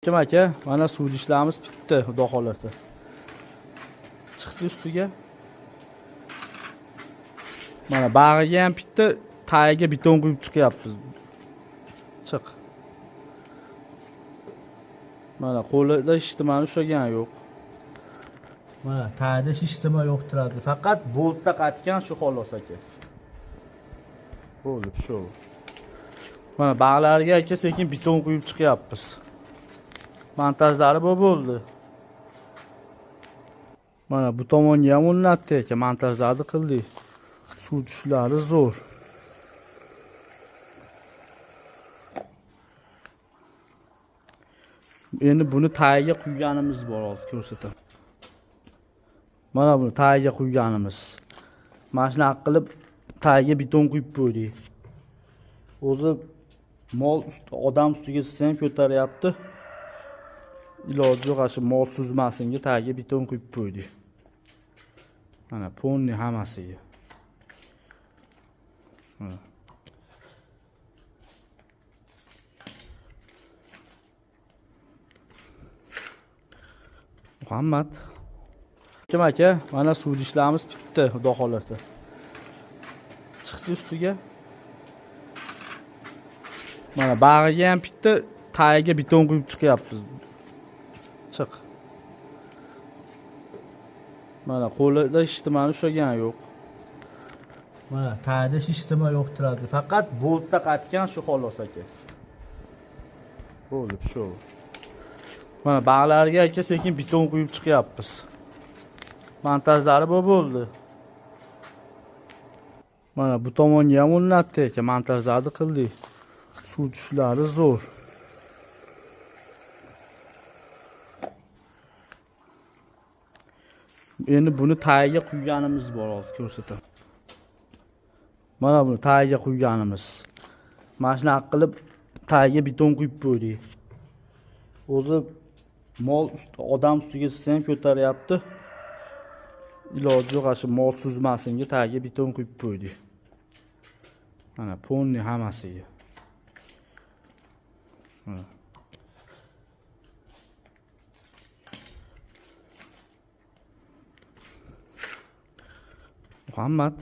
Kim aka, mana suvdishlarimiz bitdi, xudo xohlasa. Chiqchi ustiga. Mana bag'iga ham bitdi, tagiga beton quyib chiqyapmiz. Chiq. Mana qo'lida hech ushlagani yo'q. Mana tagida hech nima yo'q turadi. Faqat boltda qatgan shu xolos aka. Bo'ldi, shu. Mana bag'lariga aka sekin beton quyib chiqyapmiz. Montajlari bu bo'ldi. Mana bu tomonga ham o'rnatdik aka, montajlarni qildik. Suv tushishlari zo'r. Endi buni tagiga quyganimiz bor, hozir ko'rsataman. Mana buni tagiga quyganimiz. Mana shunaqa qilib tagiga beton quyib qo'ydik. O'zi mol odam ustiga sizsa ham ko'taryapti. Iloji yo'q, shu mol suzmasinga tagiga beton quyib qo'ydik. Mana ponni hammasiga. Mana. Muhammad. Kim aka, mana suvdishlarimiz bitdi, xudo xohlasa. Chiqchi ustiga. Mana bag'iga ham bitdi, tagiga beton quyib chiqyapmiz. Chiq. Mana qo'lida hech nimani ushlagani yo'q. Mana tagida hech nima yo'q turadi. Faqat boltda qatgan shu xolos aka. Bo'ldi, shu. Mana bag'lariga aka sekin beton quyib chiqyapmiz. Montajlari bu bo'ldi. Mana bu tomonga ham o'rnatdik aka, montajlarni qildik. Suv tushishlari zo'r. Endi buni tagiga quyganimiz bor, hozir ko'rsataman. Mana buni tagiga quyganimiz. Mana shunaqa qilib tagiga beton quyib qo'ydik. O'zi mol odam ustiga sizsa ham ko'taryapti. Iloji yo'q, shu mol suzmasinga tagiga beton quyib qo'ydik. Mana ponni hammasiga. Mana. Muhammad.